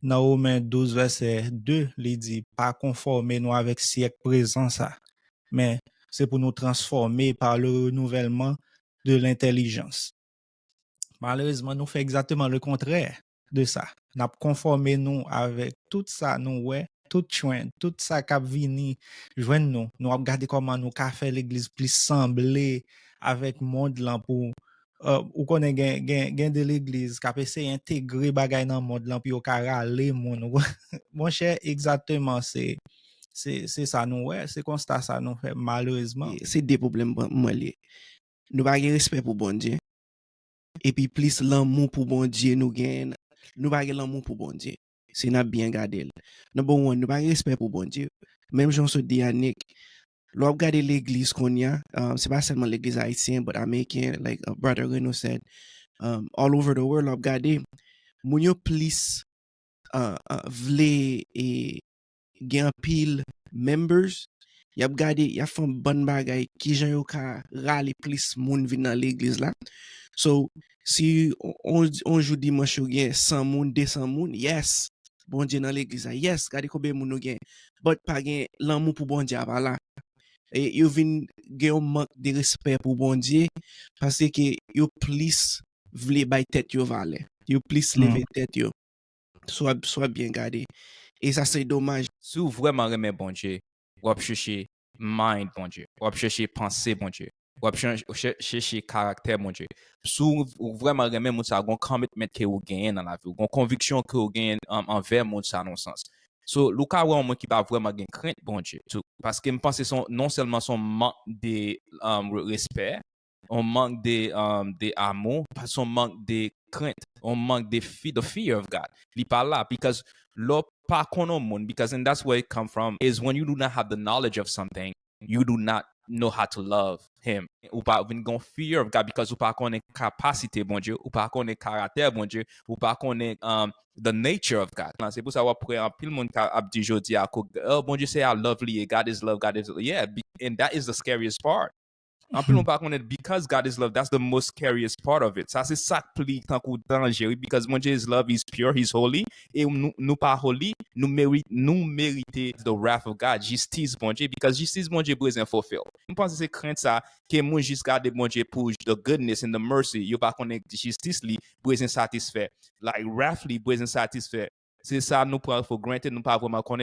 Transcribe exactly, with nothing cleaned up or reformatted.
nan Women douz vèsè de, li di, pa konfòme nou avèk syèk prezan sa, men se pou nou transfòme par le renouvellement de l'intelligence. Malerezman, nou fè egzakteman le kontrè de sa. N ap konfòme nou avèk tout sa nou wè, tout trend, tout sa k ap vini jwenn nou. Nou ap gade kòman nou ka fè legliz plis sanble avèk mond lan pou, uh, ou konnen gen, gen, gen de legliz k ap eseye entegre bagay nan mond lan pou yo ka rale moun. Monchè, egzakteman, se, se, se sa nou wè, se konsta sa nou fè, malerezman. Se de pwoblèm mwen li ye. Nou pa gen respè pou Bondye. Epi plis lanmou pou Bondye nou gen, nou pa gen lanmou pou Bondye. Si n ap byen gade l. Number one, nou pa gen respè pou Bondye. Menm jan w sot di Yannick, lè w ap gade legliz kounye a, um, se pa sèlman legliz ayisyen, but American, like uh, Brother Reno said, um, all over the world, lè w ap gade, moun yo plis uh, uh, vle e, gen anpil members, y ap gade, y ap fè yon bann bagay, kijan yo ka rale plis moun vin nan legliz la. So, si on, on jou dimanch yo gen san moun, de san moun, yes, Bondye nan legliz la, yes, gade konbyen moun nou gen. But pa gen lanmou pou Bondye a pa la. E yo vin gen yon mank de respè pou Bondye, paske yo plis vle bay tèt yo valè. Yo plis leve tèt yo. Si w ap, si w ap byen gade. E sa se domaj. Si w vrèman renmen Bondye, w ap chèche mind Bondye. W ap chèche panse Bondye. W ap chèche karaktè Bondye. Si w vrèman renmen moun sa, gon commitment ke ou genyen nan lavi w, gon konviksyon ke ou genyen anvè moun sa nan sans. So, ou ka wè yon moun ki pa vrèman gen krent Bondye tou. Paske m panse non sèlman se yon mank de um, respè, yon mank de, um, de amou, se yon mank de krent, yon mank de fi, the fear of God. Li pa la, because lè w pa konn yon moun, because and that's where it come from, is when you do not have the knowledge of something, you do not know how to love him. Ou pa vin gen fear of God because ou pa konnen kapasite Bondye, ou pa konnen karaktè Bondye, ou pa konnen um, the nature of God. Se pou sa w ap wè anpil moun ap di jodi a, oh, Bondye se a love li ye, God is love, God is love. Yeah, and that is the scariest part. Anpil moun pa konnen because God is love, that's the most scariest part of it. Sa se sa k pli tankou danje, wi, because Bondye is love, he's pure, he's holy, e nou, nou pa holy, nou merite, nou merite the wrath of God, jistis Bondye, because jistis Bondye bezwen fulfill. M panse se krent sa ke moun jis gade Bondye pou the goodness and the mercy, yo pa konnen jistis li bezwen satisfè, like wrath li bezwen satisfè. Se sa nou pran for granted, nou pa vrèman konnen.